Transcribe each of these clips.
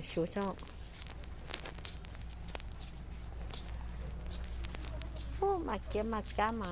Xyuv tso. Ub, mas kiab mas kab mas.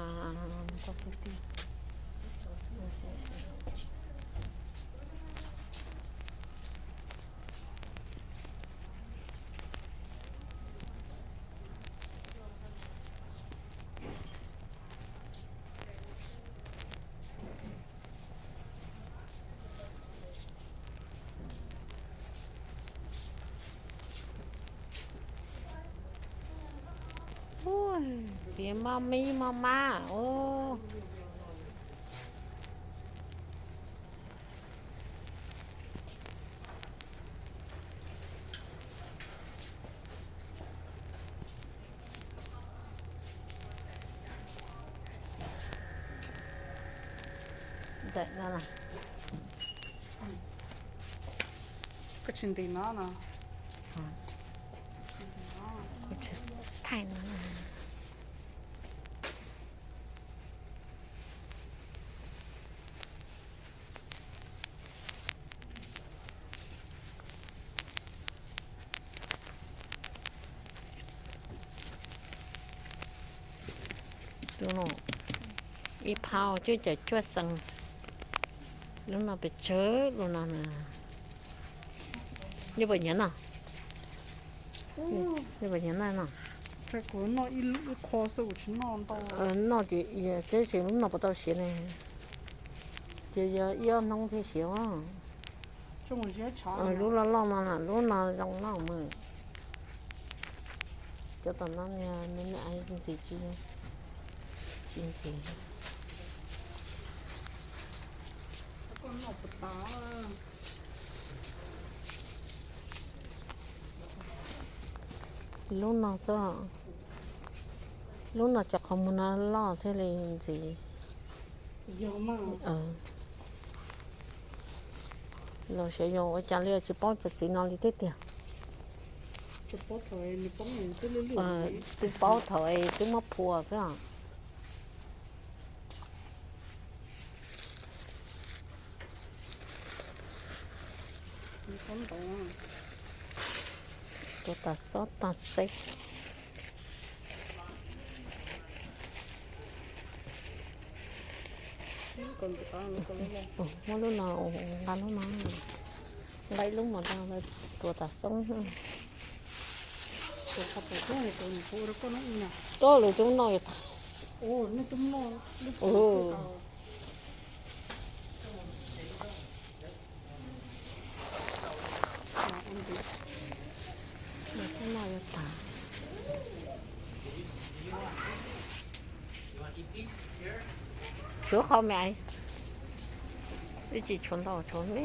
Ub, txiv moj mib moj mab ub. Ntawm no, koj tsis ntim no no. Thaij no. Ib phau cuaj caum cuaj xees. Lub no pes tsawg lub no na. Nyob puas nyiam no? Nyob puas nyiam no no? Noj ces ib teb ces lub no puas tau siav ne? Ces yog ib ob hnub thiaj siav. Lub loj loj no, lub no zoo loj mas. Cov tom no me me ntxim tsis, tsis ntxim. Lub no xwb, lub no cov qhov muag no loj thiaj li ntxim. Los xyov yog ua cas li tsis paub cov txiv no li thiab tiag. Twb paub thaum twb muab phua xwb. Tua tas xob tas xeb. Muab lub no, nqa lub no, nqa ib lub mus rau lawv tua tas xoob. Tuaj lus coob noj yuav tag. Noj yuav tag. Tshuav qhov me, ib tsis tshuav ntau tshuav me.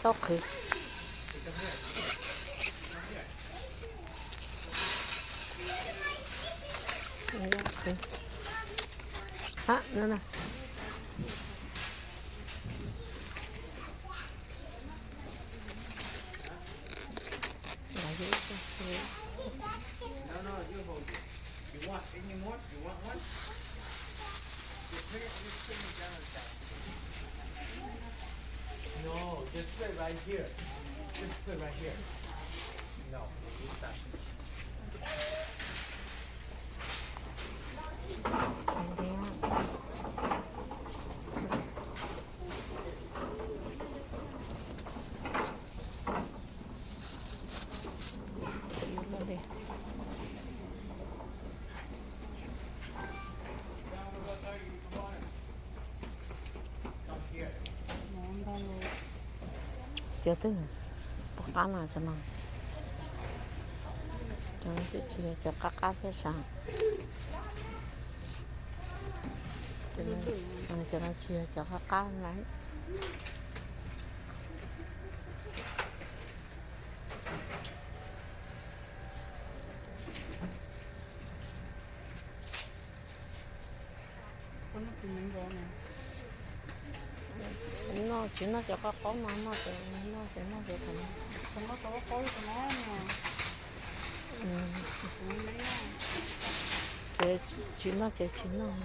Taub qhwv. Cov twg pom qab no cov no. Cov no twb tsis yog cov qab qab thiab sav. Cov no tsis yog cov qab qab lawm. Noj tsis noj cov qab qaub no, noj cov, noj cov, noj cov thaum no. Ces tsis noj ces tsis noj.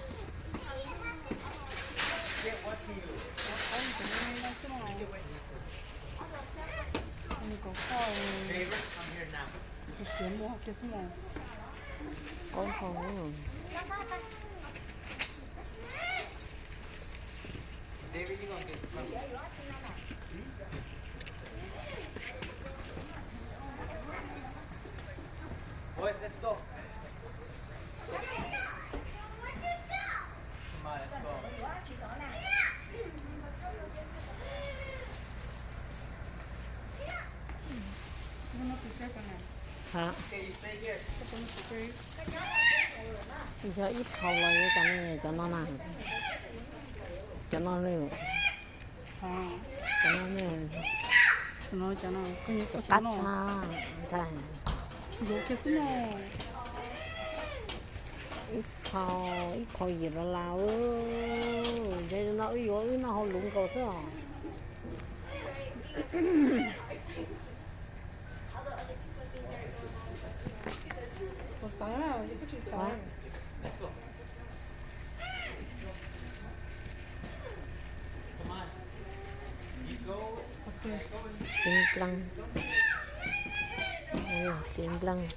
Qaub hau. Yog ib phau los yuav cov no, cov no na, cov no na, cov qab tshaj ntshai. Ib phau, ib phau yim dollar, ntshai no wb yuav wb noj hauv luv nkaus xwb os. Txiv npleeg, txiv npleeg.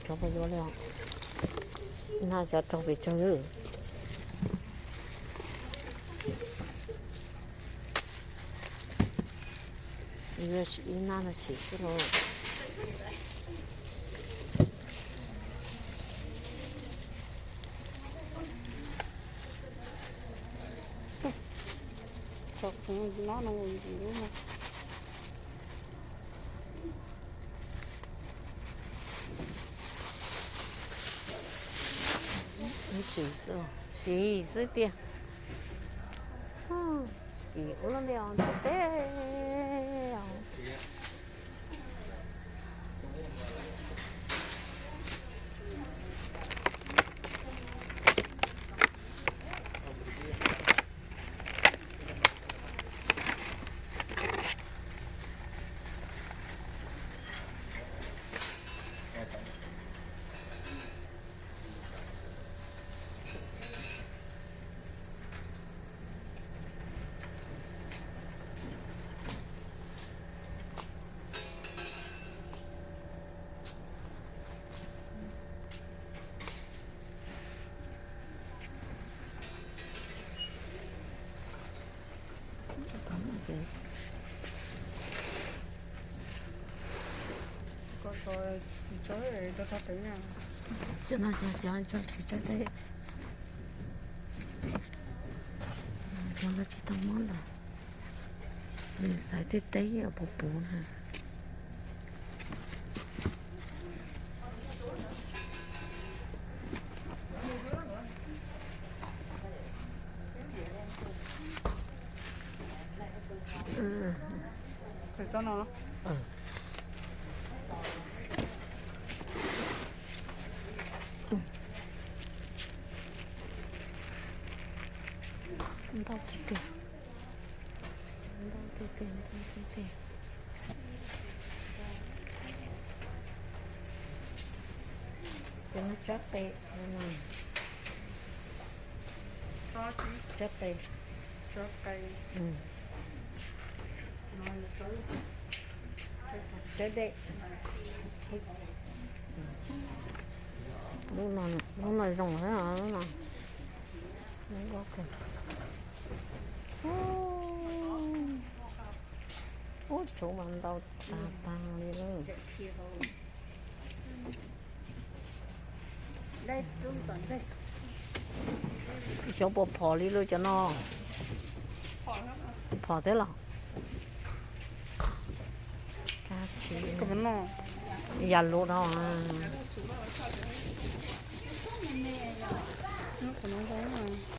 Cov pab yuav li os. Nag xyov raug pes tsawg. Yuav ib nab no sim xwb lauj. Sim xwb, sim xwb tiag. Ua lub ntiaj teb os. Cov no cov tsis tso teb, cov no tsis tau muab lawm. Nws xaiv tej teb puv puv na. Ntau tiag tiag. Ntau tiag tiag, ntau tiag tiag. Cov no tsob qe, tsob qe, tsob dej. Lub no, lub no zoo lawm, lub no. Ub, txhuv mas ntau tag tag li lawm. Dej rub tom ntej. Xyov puas phom li lub cov no. Phom thiab los? Yam lus no.